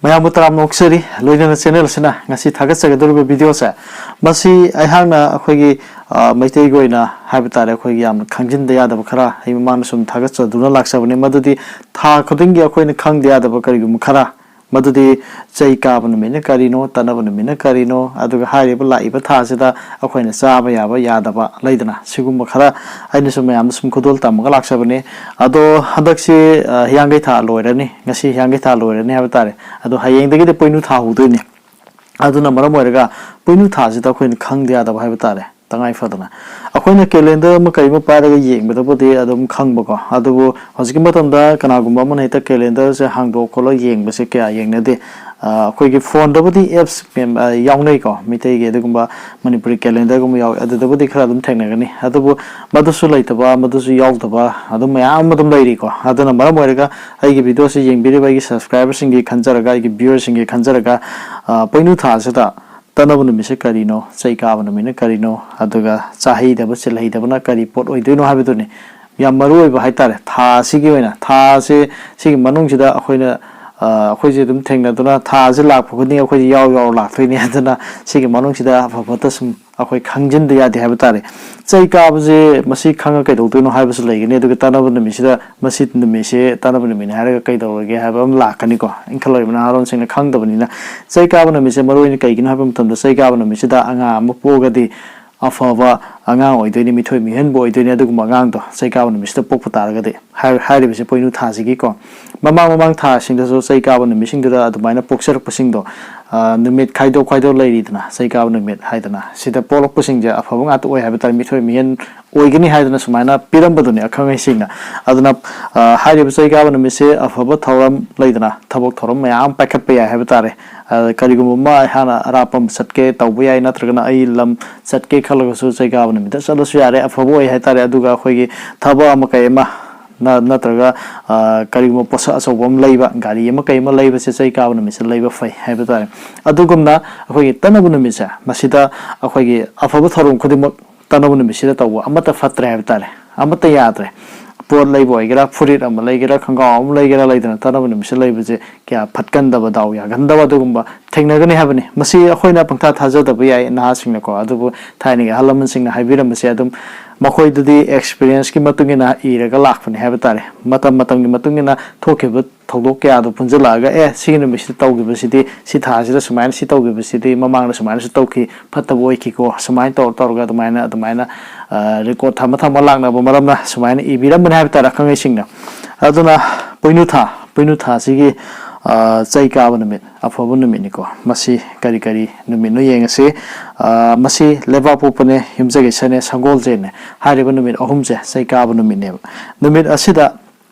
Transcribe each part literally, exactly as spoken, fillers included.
ꯃꯌꯥꯝꯕꯨ ꯇꯔꯥꯝꯅ ꯑꯣꯛꯆꯔꯤ꯫ ꯂꯣꯏꯅꯅ ꯆꯦꯅꯦꯜ ꯑꯁꯤꯅ ꯉꯁꯤ ꯊꯥꯒꯠꯆꯒꯗꯧꯔꯤꯕ ꯚꯤꯗꯤꯑꯣꯁꯦ, ꯃꯁꯤ ꯑꯩꯍꯥꯛꯅ ꯑꯩꯈꯣꯏꯒꯤ, ꯑ, ꯃꯩꯇꯩꯒꯤ ꯑꯣꯏꯅ ꯍꯥꯏꯕ ꯇꯥꯔꯦ, ꯑꯩꯈꯣꯏꯒꯤ ꯌꯥꯝꯅ ꯈꯪꯖꯤꯟꯗ ꯌꯥꯗꯕ ꯈꯔ, ꯑꯩ ꯃꯃꯥꯡꯗ ꯁꯨꯝ ꯊꯥꯒꯠꯆꯗꯨꯅ ꯂꯥꯛꯆꯕꯅꯤ꯫ ꯃꯗꯨꯗꯤ ꯊꯥ ꯈꯨꯗꯤꯡꯒꯤ ꯑꯩꯈꯣꯏꯅ ꯈꯪꯗ ꯌꯥꯗꯕ ꯀꯔꯤꯒꯨꯝꯕ ꯈꯔ, ꯃꯗꯨꯗꯤ ꯆꯩ ꯀꯥꯕ ꯅꯨꯃꯤꯠꯅ ꯀꯔꯤꯅꯣ, ꯇꯠꯅꯕ ꯅꯨꯃꯤꯠꯅ ꯀꯔꯤꯅꯣ, ꯑꯗꯨꯒ ꯍꯥꯏꯔꯤꯕ ꯂꯥꯛꯏꯕ ꯊꯥꯁꯤꯗ ꯑꯩꯈꯣꯏꯅ ꯆꯥꯕ ꯌꯥꯕ ꯌꯥꯗꯕ ꯂꯩꯗꯅ, ꯁꯤꯒꯨꯝꯕ ꯈꯔ ꯑꯩꯅꯁꯨ ꯃꯌꯥꯝꯗ ꯁꯨꯝ ꯈꯨꯗꯣꯜ ꯇꯝꯃꯒ ꯂꯥꯛꯆꯕꯅꯤ꯫ ꯑꯗꯣ ꯍꯟꯗꯛꯁꯤ, ꯑ, ꯍꯤꯌꯥꯡꯒꯩ ꯊꯥ ꯂꯣꯏꯔꯅꯤ, ꯉꯁꯤ ꯍꯤꯌꯥꯡꯒꯩ ꯊꯥ ꯂꯣꯏꯔꯅꯤ ꯍꯥꯏꯕ ꯇꯥꯔꯦ꯫ ꯑꯗꯣ ꯍꯌꯦꯡꯗꯒꯤꯗꯤ ꯄꯣꯏꯅꯨ ꯊꯥ ꯍꯧꯗꯣꯏꯅꯤ꯫ ꯑꯗꯨꯅ ꯃꯔꯝ ꯑꯣꯏꯔꯒ ꯄꯣꯏꯅꯨ ꯊꯥꯁꯤꯗ ꯑꯩꯈꯣꯏꯅ ꯈꯪꯗ ꯌꯥꯗꯕ ꯍꯥꯏꯕ ꯇꯥꯔꯦ, ꯇꯉꯥꯏ ꯐꯗꯅ ꯑꯩꯈꯣꯏꯅ ꯀꯦꯂꯦꯟꯗꯔ ꯑꯃ ꯀꯔꯤ ꯑꯃ ꯄꯥꯏꯔꯒ ꯌꯦꯡꯕꯗꯕꯨꯗꯤ ꯑꯗꯨꯝ ꯈꯪꯕꯀꯣ, ꯑꯗꯨꯕꯨ ꯍꯧꯖꯤꯛꯀꯤ ꯃꯇꯝꯗ ꯀꯅꯥꯒꯨꯝꯕ ꯑꯃꯅ ꯍꯦꯛꯇ ꯀꯦꯂꯦꯟꯗꯔꯁꯦ ꯍꯥꯡꯗꯣꯛ ꯈꯣꯠꯂꯒ ꯌꯦꯡꯕꯁꯦ ꯀꯌꯥ ꯌꯦꯡꯅꯗꯦ꯫ ꯑ, ꯑꯩꯈꯣꯏꯒꯤ ꯐꯣꯟꯗꯕꯨꯗꯤ ꯑꯦꯞꯁ ꯃꯌꯥꯝ, ꯑ, ꯌꯥꯎꯅꯩꯀꯣ, ꯃꯤꯇꯩꯒꯤ ꯑꯗꯨꯒꯨꯝꯕ ꯃꯅꯤꯄꯨꯔꯤ ꯀꯦꯂꯦꯟꯗꯔꯒꯨꯝꯕ ꯌꯥꯎꯋꯦ, ꯑꯗꯨꯗꯕꯨꯗꯤ ꯈꯔ ꯑꯗꯨꯝ ꯊꯦꯡꯅꯒꯅꯤ꯫ ꯑꯗꯨꯕꯨ ꯃꯗꯨꯁꯨ ꯂꯩꯇꯕ, ꯃꯗꯨꯁꯨ ꯌꯥꯎꯗꯕ ꯑꯗꯨꯝ ꯃꯌꯥꯝ ꯑꯃ ꯑꯗꯨꯝ ꯂꯩꯔꯤꯀꯣ꯫ ꯑꯗꯨꯅ ꯃꯔꯝ ꯑꯣꯏꯔꯒ ꯑꯩꯒꯤ ꯚꯤꯗꯤꯑꯣꯁꯤ ꯌꯦꯡꯕꯤꯔꯤꯕ ꯑꯩꯒꯤ ꯁꯕꯁꯀ꯭ꯔꯥꯏꯕꯔꯁꯤꯡꯒꯤ ꯈꯟꯖꯔꯒ, ꯑꯩꯒꯤ ꯚ꯭ꯌꯨꯋꯔꯁꯤꯡꯒꯤ ꯈꯟꯖꯔꯒ, ꯑ, ꯄꯣꯏꯅꯨ ꯊꯥꯁꯤꯗ ꯇꯠꯅꯕ ꯅꯨꯃꯤꯠꯁꯦ ꯀꯔꯤꯅꯣ, ꯆꯩ ꯀꯥꯕ ꯅꯨꯃꯤꯠꯅ ꯀꯔꯤꯅꯣ, ꯑꯗꯨꯒ ꯆꯥꯍꯩꯗꯕ ꯆꯤꯜꯍꯩꯗꯕꯅ ꯀꯔꯤ ꯄꯣꯠ ꯑꯣꯏꯗꯣꯏꯅꯣ ꯍꯥꯏꯕꯗꯨꯅꯤ ꯌꯥꯝ ꯃꯔꯨ ꯑꯣꯏꯕ ꯍꯥꯏꯇꯥꯔꯦ꯫ ꯊꯥ ꯑꯁꯤꯒꯤ ꯑꯣꯏꯅ, ꯊꯥ ꯑꯁꯦ, ꯁꯤꯒꯤ ꯃꯅꯨꯡꯁꯤꯗ ꯑꯩꯈꯣꯏꯅ, ꯑ, ꯑꯩꯈꯣꯏꯁꯦ ꯑꯗꯨꯝ ꯊꯦꯡꯅꯗꯨꯅ, ꯊꯥꯁꯦ ꯂꯥꯛꯄ ꯈꯨꯗꯤꯡ ꯑꯩꯈꯣꯏꯁꯦ ꯌꯥꯎ ꯌꯥꯎ ꯂꯥꯛꯇꯣꯏꯅꯤ꯫ ꯑꯗꯨꯅ ꯁꯤꯒꯤ ꯃꯅꯨꯡꯁꯤꯗ ꯑꯐ ꯐꯠꯇ ꯁꯨꯝ ꯑꯩꯈꯣꯏ ꯈꯪꯖꯤꯟꯗ ꯌꯥꯗꯦ ꯍꯥꯏꯕ ꯇꯥꯔꯦ꯫ ꯆꯩ ꯀꯥꯕꯁꯦ ꯃꯁꯤ ꯈꯪꯉ ꯀꯩꯗꯧꯗꯣꯏꯅꯣ ꯍꯥꯏꯕꯁꯨ ꯂꯩꯒꯅꯤ꯫ ꯑꯗꯨꯒ ꯇꯠꯅꯕ ꯅꯨꯃꯤꯠꯁꯤꯗ, ꯃꯁꯤ ꯅꯨꯃꯤꯠꯁꯦ ꯇꯠꯅꯕ ꯅꯨꯃꯤꯠꯅꯤ ꯍꯥꯏꯔꯒ ꯀꯩꯗꯧꯔꯒꯦ ꯍꯥꯏꯕ ꯑꯃ ꯂꯥꯛꯀꯅꯤꯀꯣ, ꯏꯟꯈꯠꯂꯛꯏꯕ ꯅꯍꯥꯔꯣꯟꯁꯤꯡꯅ ꯈꯪꯗꯕꯅꯤꯅ꯫ ꯆꯩ ꯀꯥꯕ ꯅꯨꯃꯤꯠꯁꯦ ꯃꯔꯨ ꯑꯣꯏꯅ ꯀꯩꯒꯤꯅꯣ ꯍꯥꯏꯕ ꯃꯇꯝꯗ, ꯆꯩ ꯀꯥꯕ ꯅꯨꯃꯤꯠꯁꯤꯗ ꯑꯉꯥꯡ ꯑꯃ ꯄꯣꯛꯑꯒꯗꯤ ꯑꯐꯕ ꯑꯉꯥꯡ ꯑꯣꯏꯗꯣꯏꯅꯤ, ꯃꯤꯊꯣꯏ ꯃꯤꯍꯦꯟꯕ ꯑꯣꯏꯗꯣꯏꯅꯤ꯫ ꯑꯗꯨꯒꯨꯝꯕ ꯑꯉꯥꯡꯗꯣ ꯆꯩ ꯀꯥꯕ ꯅꯨꯃꯤꯠꯁꯤꯗ ꯄꯣꯛꯄ ꯇꯥꯔꯒꯗꯤ, ꯍꯥꯏ-, ꯍꯥꯏꯔꯤꯕꯁꯦ ꯄꯣꯏꯅꯨ ꯊꯥꯁꯤꯒꯤꯀꯣ, ꯃꯃꯥꯡ ꯃꯃꯥꯡ ꯊꯥꯁꯤꯡꯗꯁꯨ ꯆꯩ ꯀꯥꯕ ꯅꯨꯃꯤꯠꯁꯤꯡꯗꯨꯗ ꯑꯗꯨꯃꯥꯏꯅ ꯄꯣꯛꯆꯔꯛꯄꯁꯤꯡꯗꯣ, ꯑ, ꯅꯨꯃꯤꯠ ꯈꯥꯏꯗꯣꯛ ꯈꯥꯏꯗꯣꯛ ꯂꯩꯔꯤꯗꯅ, ꯆꯩ ꯀꯥꯕ ꯅꯨꯃꯤꯠ ꯍꯥꯏꯗꯅ, ꯁꯤꯗ ꯄꯣꯛꯂꯛꯄꯁꯤꯡꯁꯦ ꯑꯐꯕ ꯉꯥꯛꯇ ꯑꯣꯏ ꯍꯥꯏꯕ ꯇꯥꯔꯦ, ꯃꯤꯊꯣꯏ ꯃꯤꯍꯦꯟ ꯑꯣꯏꯒꯅꯤ ꯍꯥꯏꯗꯅ ꯁꯨꯃꯥꯏꯅ ꯄꯤꯔꯝꯕꯗꯨꯅꯤ ꯑꯈꯪ ꯑꯍꯩꯁꯤꯡꯅ꯫ ꯑꯗꯨꯅ, ꯑ, ꯍꯥꯏꯔꯤꯕ ꯆꯩ ꯀꯥꯕ ꯅꯨꯃꯤꯠꯁꯦ ꯑꯐꯕ ꯊꯧꯔꯝ ꯂꯩꯗꯅ, ꯊꯕꯛ ꯊꯧꯔꯝ ꯃꯌꯥꯝ ꯑꯃ ꯄꯥꯏꯈꯠꯄ ꯌꯥꯏ ꯍꯥꯏꯕ ꯇꯥꯔꯦ꯫ ꯑ, ꯀꯔꯤꯒꯨꯝꯕ ꯑꯃ ꯑꯩꯍꯥꯛꯅ ꯑꯔꯥꯞꯄ ꯑꯃ ꯆꯠꯀꯦ ꯇꯧꯕ ꯌꯥꯏ, ꯅꯠꯇ꯭ꯔꯒꯅ ꯑꯩ ꯂꯝ ꯆꯠꯀꯦ ꯈꯜꯂꯒꯁꯨ ꯆꯩ ꯀꯥꯕ ꯅꯨꯃꯤꯠꯇ ꯆꯠꯂꯁꯨ ꯌꯥꯔꯦ, ꯑꯐꯕ ꯑꯣꯏ ꯍꯥꯏ ꯇꯥꯔꯦ꯫ ꯑꯗꯨꯒ ꯑꯩꯈꯣꯏꯒꯤ ꯊꯕꯛ ꯑꯃ ꯀꯩ ꯑꯃ ꯅ-, ꯅꯠꯇ꯭ꯔꯒ, ꯑ, ꯀꯔꯤꯒꯨꯝꯕ ꯄꯣꯠꯁꯛ ꯑꯆꯧꯕ ꯑꯃ ꯂꯩꯕ, ꯒꯥꯔꯤ ꯑꯃ ꯀꯩ ꯑꯃ ꯂꯩꯕꯁꯦ ꯆꯩ ꯀꯥꯕ ꯅꯨꯃꯤꯠꯁꯦ ꯂꯩꯕ ꯐꯩ ꯍꯥꯏꯕ ꯇꯥꯔꯦ꯫ ꯑꯗꯨꯒꯨꯝꯅ ꯑꯩꯈꯣꯏꯒꯤ ꯇꯠꯅꯕ ꯅꯨꯃꯤꯠꯁꯦ, ꯃꯁꯤꯗ ꯑꯩꯈꯣꯏꯒꯤ ꯑꯐꯕ ꯊꯧꯔꯝ ꯈꯨꯗꯤꯡꯃꯛ ꯇꯠꯅꯕ ꯅꯨꯃꯤꯠꯁꯤꯗ ꯇꯧꯕ ꯑꯃꯠꯇ ꯐꯠꯇ꯭ꯔꯦ ꯍꯥꯏꯕ ꯇꯥꯔꯦ, ꯑꯃꯠꯇ ꯌꯥꯗ꯭ꯔꯦ꯫ ꯄꯣꯠ ꯂꯩꯕ ꯑꯣꯏꯒꯦꯔꯥ, ꯐꯨꯔꯤꯠ ꯑꯃ ꯂꯩꯒꯦꯔꯥ, ꯈꯣꯡꯒ꯭ꯔꯥꯎ ꯑꯃ ꯂꯩꯒꯦꯔꯥ, ꯂꯩꯗꯅ ꯇꯥꯟꯅꯕ ꯅꯨꯃꯤꯠꯁꯦ ꯂꯩꯕꯁꯦ ꯀꯌꯥ ꯐꯠꯀꯟꯗꯕ, ꯗꯥꯎ ꯌꯥꯒꯟꯗꯕ ꯑꯗꯨꯒꯨꯝꯕ ꯊꯦꯡꯅꯒꯅꯤ ꯍꯥꯏꯕꯅꯤ꯫ ꯃꯁꯤ ꯑꯩꯈꯣꯏꯅ ꯄꯪꯊꯥ ꯊꯥꯖꯗꯕ ꯌꯥꯏ ꯅꯍꯥꯁꯤꯡꯅꯀꯣ, ꯑꯗꯨꯕꯨ ꯊꯥꯏꯅꯒꯤ ꯑꯍꯜ ꯂꯃꯟꯁꯤꯡꯅ ꯍꯥꯏꯕꯤꯔꯝꯕꯁꯦ ꯑꯗꯨꯝ ꯃꯈꯣꯏꯗꯗꯤ ꯑꯦꯛꯁꯄꯤꯔꯤꯌꯦꯟꯁꯀꯤ ꯃꯇꯨꯡ ꯏꯟꯅ ꯏꯔꯒ ꯂꯥꯛꯄꯅꯤ ꯍꯥꯏꯕ ꯇꯥꯔꯦ꯫ ꯃꯇꯝ ꯃꯇꯝꯒꯤ ꯃꯇꯨꯡ ꯏꯟꯅ ꯊꯣꯛꯈꯤꯕ ꯊꯧꯗꯣꯛ ꯀꯌꯥꯗꯣ ꯄꯨꯟꯁꯤꯜꯂꯛꯑꯒ, ꯑꯦ, ꯁꯤꯒꯤ ꯅꯨꯃꯤꯠꯁꯤꯗ ꯇꯧꯈꯤꯕꯁꯤꯗꯤ, ꯁꯤ ꯊꯥꯁꯤꯗ ꯁꯨꯃꯥꯏꯅ ꯁꯤ ꯇꯧꯈꯤꯕꯁꯤꯗꯤ ꯃꯃꯥꯡꯗ ꯁꯨꯃꯥꯏꯅꯁꯨ ꯇꯧꯈꯤ, ꯐꯠꯇꯕ ꯑꯣꯏꯈꯤꯀꯣ, ꯁꯨꯃꯥꯏꯅ ꯇꯧꯔ ꯇꯧꯔꯒ ꯑꯗꯨꯃꯥꯏꯅ ꯑꯗꯨꯃꯥꯏꯅ ꯔꯦꯀꯣꯔꯠ ꯊꯝꯃ ꯊꯝꯃ ꯂꯥꯛꯅꯕ ꯃꯔꯝꯅ ꯁꯨꯃꯥꯏꯅ ꯏꯕꯤꯔꯝꯕꯅꯤ ꯍꯥꯏꯕ ꯇꯥꯔꯦ ꯑꯈꯪꯉꯩꯁꯤꯡꯅ꯫ ꯑꯗꯨꯅ ꯄꯣꯏꯅꯨ ꯊꯥ, ꯄꯣꯏꯅꯨ ꯊꯥꯁꯤꯒꯤ ꯑ, ꯆꯩ ꯀꯥꯕ ꯅꯨꯃꯤꯠ, ꯑꯐꯕ ꯅꯨꯃꯤꯠꯅꯤꯀꯣ꯫ ꯃꯁꯤ ꯀꯔꯤ ꯀꯔꯤ ꯅꯨꯃꯤꯠꯅꯣ ꯌꯦꯡꯉꯁꯤ꯫ ꯑ, ꯃꯁꯤ ꯂꯩꯕꯥꯛꯄꯣꯛꯄꯅꯦ, ꯌꯨꯝꯖꯀꯩꯁꯅꯦ, ꯁꯒꯣꯜꯁꯦꯟꯅꯦ꯫ ꯍꯥꯏꯔꯤꯕ ꯅꯨꯃꯤꯠ ꯑꯍꯨꯝꯁꯦ ꯆꯩ ꯀꯥꯕ ꯅꯨꯃꯤꯠꯅꯦꯕ꯫ ꯅꯨꯃꯤꯠ ꯑꯁꯤꯗ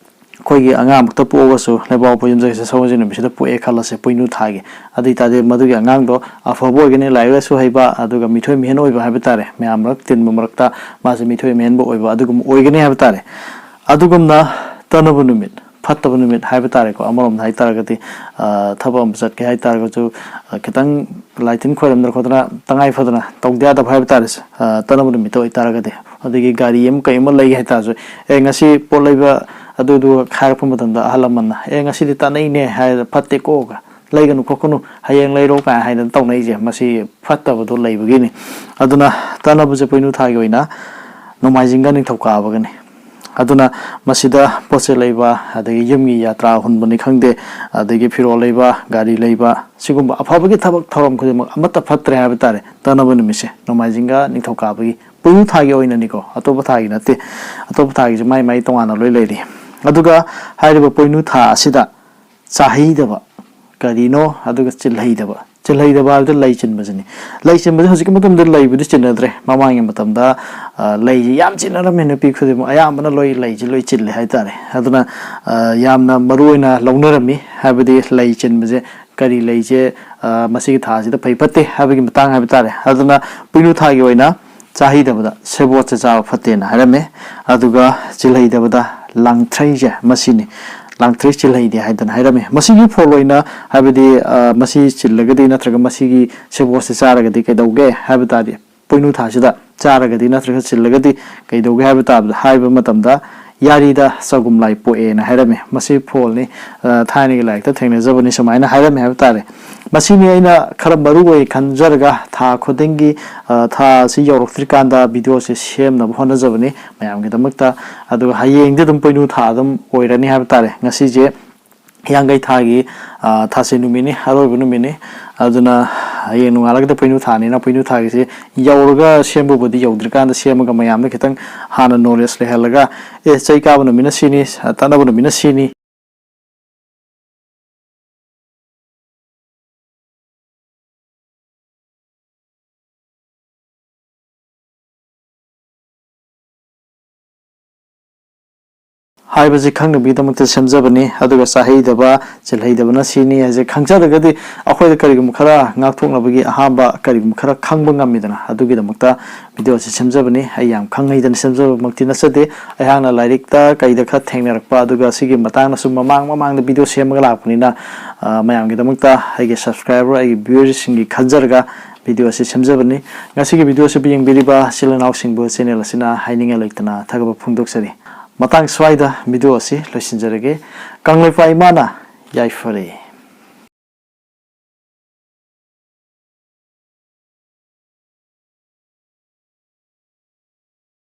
ꯑꯩꯈꯣꯏꯒꯤ ꯑꯉꯥꯡꯃꯛꯇ ꯄꯣꯛꯑꯒꯁꯨ ꯂꯩꯕꯥꯛꯄꯣꯛꯄ ꯌꯨꯝꯖꯀꯩꯁ ꯁꯒꯣꯜꯁꯦꯟ ꯅꯨꯃꯤꯠꯁꯤꯗ ꯄꯣꯛꯑꯦ ꯈꯜꯂꯁꯦ, ꯄꯣꯏꯅꯨ ꯊꯥꯒꯤ꯫ ꯑꯗꯨ ꯑꯣꯏꯇꯥꯔꯗꯤ ꯃꯗꯨꯒꯤ ꯑꯉꯥꯡꯗꯣ ꯑꯐꯕ ꯑꯣꯏꯒꯅꯤ, ꯂꯥꯏꯔꯤꯛ ꯂꯥꯏꯁꯨ ꯍꯩꯕ, ꯑꯗꯨꯒ ꯃꯤꯊꯣꯏ ꯃꯤꯍꯦꯟ ꯑꯣꯏꯕ ꯍꯥꯏꯕ ꯇꯥꯔꯦ, ꯃꯌꯥꯝ ꯃꯔꯛ ꯇꯤꯟꯕ ꯃꯔꯛꯇ ꯃꯥꯁꯦ ꯃꯤꯊꯣꯏ ꯃꯤꯍꯦꯟꯕ ꯑꯣꯏꯕ ꯑꯗꯨꯒꯨꯝꯕ ꯑꯣꯏꯒꯅꯤ ꯍꯥꯏꯕ ꯇꯥꯔꯦ꯫ ꯑꯗꯨꯒꯨꯝꯅ ꯇꯅꯕ ꯅꯨꯃꯤꯠ, ꯐꯠꯇꯕ ꯅꯨꯃꯤꯠ ꯍꯥꯏꯕ ꯇꯥꯔꯦꯀꯣ, ꯑꯃꯔꯣꯝꯗ ꯍꯥꯏ ꯇꯥꯔꯒꯗꯤ, ꯑ, ꯊꯕꯛ ꯑꯃ ꯆꯠꯀꯦ ꯍꯥꯏ ꯇꯥꯔꯒꯁꯨ, ꯑ, ꯈꯤꯇꯪ ꯂꯥꯏ ꯇꯤꯟ ꯈꯣꯏꯔꯝꯗꯅ ꯈꯣꯠꯇꯅ ꯇꯉꯥꯏ ꯐꯗꯅ ꯇꯧꯗ ꯌꯥꯗꯕ ꯍꯥꯏꯕ ꯇꯥꯔꯦ, ꯑ, ꯇꯅꯕ ꯅꯨꯃꯤꯠꯇ ꯑꯣꯏꯇꯥꯔꯒꯗꯤ꯫ ꯑꯗꯒꯤ ꯒꯥꯔꯤ ꯑꯃ ꯀꯩ ꯑꯃ ꯂꯩꯒꯦ ꯍꯥꯏ ꯇꯥꯔꯁꯨ, "ꯑꯦ, ꯉꯁꯤ ꯄꯣꯠ ꯂꯩꯕ ꯑꯗꯨꯗꯨ ꯍꯥꯏꯔꯛꯄ ꯃꯇꯝꯗ ꯑꯍꯜ ꯂꯃꯟꯅ, 'ꯑꯦ, ꯉꯁꯤꯗꯤ ꯇꯥꯅꯩꯅꯦ' ꯍꯥꯏꯔ ꯐꯠꯇꯦꯀꯣ, ꯂꯩꯒꯅꯨ ꯈꯣꯠꯀꯅꯨ, ꯍꯌꯦꯡ ꯂꯩꯔꯣ" ꯀꯥꯏꯅ ꯍꯥꯏꯗꯅ ꯇꯧꯅꯩꯁꯦ, ꯃꯁꯤ ꯐꯠꯇꯕꯗꯣ ꯂꯩꯕꯒꯤꯅꯤ꯫ ꯑꯗꯨꯅ ꯇꯅꯕꯁꯦ ꯄꯣꯏꯅꯨ ꯊꯥꯒꯤ ꯑꯣꯏꯅ ꯅꯣꯡꯃꯥꯏꯖꯤꯡꯒ ꯅꯤꯡꯊꯧꯀꯥꯕꯒꯅꯤ꯫ ꯑꯗꯨꯅ ꯃꯁꯤꯗ ꯄꯣꯠ ꯆꯩ ꯂꯩꯕ, ꯑꯗꯒꯤ ꯌꯨꯝꯒꯤ ꯌꯥꯇ꯭ꯔꯥ ꯍꯨꯟꯕꯅꯤ ꯈꯪꯗꯦ, ꯑꯗꯒꯤ ꯐꯤꯔꯣꯜ ꯂꯩꯕ, ꯒꯥꯔꯤ ꯂꯩꯕ, ꯁꯤꯒꯨꯝꯕ ꯑꯐꯕꯒꯤ ꯊꯕꯛ ꯊꯧꯔꯝ ꯈꯨꯗꯤꯡꯃꯛ ꯑꯃꯠꯇ ꯐꯠꯇ꯭ꯔꯦ ꯍꯥꯏꯕ ꯇꯥꯔꯦ꯫ ꯇꯅꯕ ꯅꯨꯃꯤꯠꯁꯦ ꯅꯣꯡꯃꯥꯏꯖꯤꯡꯒ ꯅꯤꯡꯊꯧꯀꯥꯕꯒꯤ, ꯄꯣꯏꯅꯨ ꯊꯥꯒꯤ ꯑꯣꯏꯅꯅꯤꯀꯣ, ꯑꯇꯣꯞꯄ ꯊꯥꯒꯤ ꯅꯠꯇꯦ꯫ ꯑꯇꯣꯞꯄ ꯊꯥꯒꯤꯁꯨ ꯃꯥꯏ ꯃꯥꯏ ꯇꯣꯉꯥꯟꯅ ꯂꯣꯏ ꯂꯩꯔꯤ꯫ ꯑꯗꯨꯒ ꯍꯥꯏꯔꯤꯕ ꯄꯣꯏꯅꯨ ꯊꯥ ꯑꯁꯤꯗ ꯆꯥꯍꯩꯗꯕ ꯀꯔꯤꯅꯣ? ꯑꯗꯨꯒ ꯆꯤꯜꯍꯩꯗꯕ꯫ ꯆꯤꯜꯍꯩꯗꯕ ꯍꯥꯏꯕꯗꯤ ꯂꯩ ꯆꯤꯟꯕꯁꯤꯅꯤ꯫ ꯂꯩ ꯆꯤꯟꯕꯁꯤ ꯍꯧꯖꯤꯛꯀꯤ ꯃꯇꯝꯗ ꯂꯩꯕꯨꯗꯤ ꯆꯤꯟꯅꯗ꯭ꯔꯦ꯫ ꯃꯃꯥꯡꯒꯤ ꯃꯇꯝꯗ, ꯑ, ꯂꯩꯁꯤ ꯌꯥꯝ ꯆꯤꯟꯅꯔꯝꯃꯤ꯫ ꯅꯨꯄꯤ ꯈꯨꯗꯤꯡꯃꯛ ꯑꯌꯥꯝꯕꯅ ꯂꯣꯏ ꯂꯩꯁꯤ ꯂꯣꯏ ꯆꯤꯜꯂꯦ ꯍꯥꯏꯇꯥꯔꯦ꯫ ꯑꯗꯨꯅ, ꯑ, ꯌꯥꯝꯅ ꯃꯔꯨ ꯑꯣꯏꯅ ꯂꯧꯅꯔꯝꯃꯤ꯫ ꯍꯥꯏꯕꯗꯤ ꯂꯩ ꯆꯤꯟꯕꯁꯦ ꯀꯔꯤ ꯂꯩꯁꯦ, ꯑ, ꯃꯁꯤꯒꯤ ꯊꯥꯁꯤꯗ ꯐꯩ ꯐꯠꯇꯦ ꯍꯥꯏꯕꯒꯤ ꯃꯇꯥꯡ ꯍꯥꯏꯕ ꯇꯥꯔꯦ꯫ ꯑꯗꯨꯅ ꯄꯣꯏꯅꯨ ꯊꯥꯒꯤ ꯑꯣꯏꯅ ꯆꯥꯍꯩꯗꯕꯗ ꯁꯦꯕꯣꯠꯁꯦ ꯆꯥꯕ ꯐꯠꯇꯦꯅ ꯍꯥꯏꯔꯝꯃꯦ꯫ ꯑꯗꯨꯒ ꯆꯤꯜꯍꯩꯗꯕꯗ ꯂꯥꯡꯊ꯭ꯔꯩꯁꯦ ꯃꯁꯤꯅꯤ꯫ ꯂꯥꯡꯊ꯭ꯔꯩ ꯆꯤꯜꯍꯩꯗꯦ ꯍꯥꯏꯗꯅ ꯍꯥꯏꯔꯝꯃꯦ꯫ ꯃꯁꯤꯒꯤ ꯐꯣꯜ ꯑꯣꯏꯅ, ꯍꯥꯏꯕꯗꯤ, ꯑ, ꯃꯁꯤ ꯆꯤꯜꯂꯒꯗꯤ ꯅꯠꯇ꯭ꯔꯒ ꯃꯁꯤꯒꯤ ꯁꯦꯕꯣꯠꯁꯦ ꯆꯥꯔꯒꯗꯤ ꯀꯩꯗꯧꯒꯦ ꯍꯥꯏꯕ ꯇꯥꯔꯗꯤ, ꯄꯣꯏꯅꯨ ꯊꯥꯁꯤꯗ ꯆꯥꯔꯒꯗꯤ ꯅꯠꯇ꯭ꯔꯒ ꯆꯤꯜꯂꯒꯗꯤ ꯀꯩꯗꯧꯒꯦ ꯍꯥꯏꯕ ꯇꯥꯕꯗ, ꯍꯥꯏꯕ ꯃꯇꯝꯗ "ꯌꯥꯔꯤꯗ ꯆꯒꯨꯝ ꯂꯥꯏ ꯄꯣꯛꯑꯦꯅ" ꯍꯥꯏꯔꯝꯃꯤ꯫ ꯃꯁꯤ ꯐꯣꯜꯅꯤ꯫ ꯑ, ꯊꯥꯏꯅꯒꯤ ꯂꯥꯏꯔꯤꯛꯇ ꯊꯦꯡꯅꯖꯕꯅꯤ, ꯁꯨꯃꯥꯏꯅ ꯍꯥꯏꯔꯝꯃꯤ ꯍꯥꯏꯕ ꯇꯥꯔꯦ꯫ ꯃꯁꯤꯅꯤ ꯑꯩꯅ ꯈꯔ ꯃꯔꯨ ꯑꯣꯏ ꯈꯟꯖꯔꯒ ꯊꯥ ꯈꯨꯗꯤꯡꯒꯤ, ꯑ, ꯊꯥ ꯑꯁꯤ ꯌꯧꯔꯛꯇ꯭ꯔꯤꯀꯥꯟꯗ ꯚꯤꯗꯤꯑꯣꯁꯦ ꯁꯦꯝꯅꯕ ꯍꯣꯠꯅꯖꯕꯅꯤ ꯃꯌꯥꯝꯒꯤꯗꯃꯛꯇ꯫ ꯑꯗꯨꯒ ꯍꯌꯦꯡꯗꯤ ꯑꯗꯨꯝ ꯄꯣꯏꯅꯨ ꯊꯥ ꯑꯗꯨꯝ ꯑꯣꯏꯔꯅꯤ ꯍꯥꯏꯕ ꯇꯥꯔꯦ꯫ ꯉꯁꯤꯁꯦ ꯍꯤꯌꯥꯡꯒꯩ ꯊꯥꯒꯤ, ꯑ, ꯊꯥꯁꯤ ꯅꯨꯃꯤꯠꯅꯤ, ꯑꯔꯣꯏꯕ ꯅꯨꯃꯤꯠꯅꯤ꯫ ꯑꯗꯨꯅ ꯍꯌꯦꯡ ꯅꯣꯡꯉꯥꯜꯂꯒꯗꯤ ꯄꯣꯏꯅꯨ ꯊꯥꯅꯤꯅ, ꯄꯣꯏꯅꯨ ꯊꯥꯒꯤꯁꯤ ꯌꯧꯔꯒ ꯁꯦꯝꯕꯕꯨꯗꯤ ꯌꯧꯗ꯭ꯔꯤꯀꯥꯟꯗ ꯁꯦꯝꯃꯒ ꯃꯌꯥꯝꯗ ꯈꯤꯇꯪ ꯍꯥꯟꯅ ꯅꯣꯂꯦꯖ ꯂꯩꯍꯜꯂꯒ, "ꯑꯦ, ꯆꯩ ꯀꯥꯕ ꯅꯨꯃꯤꯠꯅ ꯁꯤꯅꯤ, ꯇꯠꯅꯕ ꯅꯨꯃꯤꯠꯅ ꯁꯤꯅꯤ" ꯍꯥꯏꯕꯁꯤ ꯈꯪꯅꯕꯒꯤꯗꯃꯛꯇ ꯁꯦꯝꯖꯕꯅꯤ꯫ ꯑꯗꯨꯒ ꯆꯥꯍꯩꯗꯕ, ꯆꯤꯜꯍꯩꯗꯕꯅ ꯁꯤꯅꯤ ꯍꯥꯏꯁꯦ ꯈꯪꯖꯔꯒꯗꯤ ꯑꯩꯈꯣꯏꯗ ꯀꯔꯤꯒꯨꯝꯕ ꯈꯔ ꯉꯥꯛꯊꯣꯛꯅꯕꯒꯤ ꯑꯍꯥꯟꯕ ꯀꯔꯤꯒꯨꯝꯕ ꯈꯔ ꯈꯪꯕ ꯉꯝꯃꯤꯗꯅ, ꯑꯗꯨꯒꯤꯗꯃꯛꯇ ꯚꯤꯗꯤꯑꯣ ꯑꯁꯤ ꯁꯦꯝꯖꯕꯅꯤ꯫ ꯑꯩ ꯌꯥꯝ ꯈꯪ ꯍꯩꯗꯅ ꯁꯦꯝꯖꯕꯃꯛꯇꯤ ꯅꯠꯆꯗꯦ꯫ ꯑꯩꯍꯥꯛꯅ ꯂꯥꯏꯔꯤꯛꯇ ꯀꯩꯗ ꯈꯔ ꯊꯦꯡꯅꯔꯛꯄ, ꯑꯗꯨꯒ ꯁꯤꯒꯤ ꯃꯇꯥꯡꯗꯁꯨ ꯃꯃꯥꯡ ꯃꯃꯥꯡꯗ ꯚꯤꯗꯤꯑꯣ ꯁꯦꯝꯃꯒ ꯂꯥꯛꯄꯅꯤꯅ, ꯑ, ꯃꯌꯥꯝꯒꯤꯗꯃꯛꯇ, ꯑꯩꯒꯤ ꯁꯕꯁꯀ꯭ꯔꯥꯏꯕꯔ, ꯑꯩꯒꯤ ꯚ꯭ꯌꯨꯋꯔꯁꯤꯡꯒꯤ ꯈꯟꯖꯔꯒ ꯚꯤꯗꯤꯑꯣ ꯑꯁꯤ ꯁꯦꯝꯖꯕꯅꯤ꯫ ꯉꯁꯤꯒꯤ ꯚꯤꯗꯤꯑꯣ ꯑꯁꯤꯕꯨ ꯌꯦꯡꯕꯤꯔꯤꯕ ꯏꯆꯤꯜ ꯏꯅꯥꯎꯁꯤꯡꯕꯨ ꯆꯦꯅꯦꯜ ꯑꯁꯤꯅ ꯍꯥꯏꯅꯤꯡꯉꯥꯏ ꯂꯩꯇꯅ ꯊꯥꯒꯠꯄ ꯐꯣꯡꯗꯣꯛꯆꯔꯤ꯫ ꯃꯇꯥꯡ ꯁ꯭ꯋꯥꯏꯗ ꯚꯤꯗꯤꯑꯣ ꯑꯁꯤ ꯂꯣꯏꯁꯤꯟꯖꯔꯒꯦ꯫ ꯀꯪꯂꯩꯄꯥꯛ ꯏꯃꯥꯅ ꯌꯥꯏꯐꯔꯦ꯫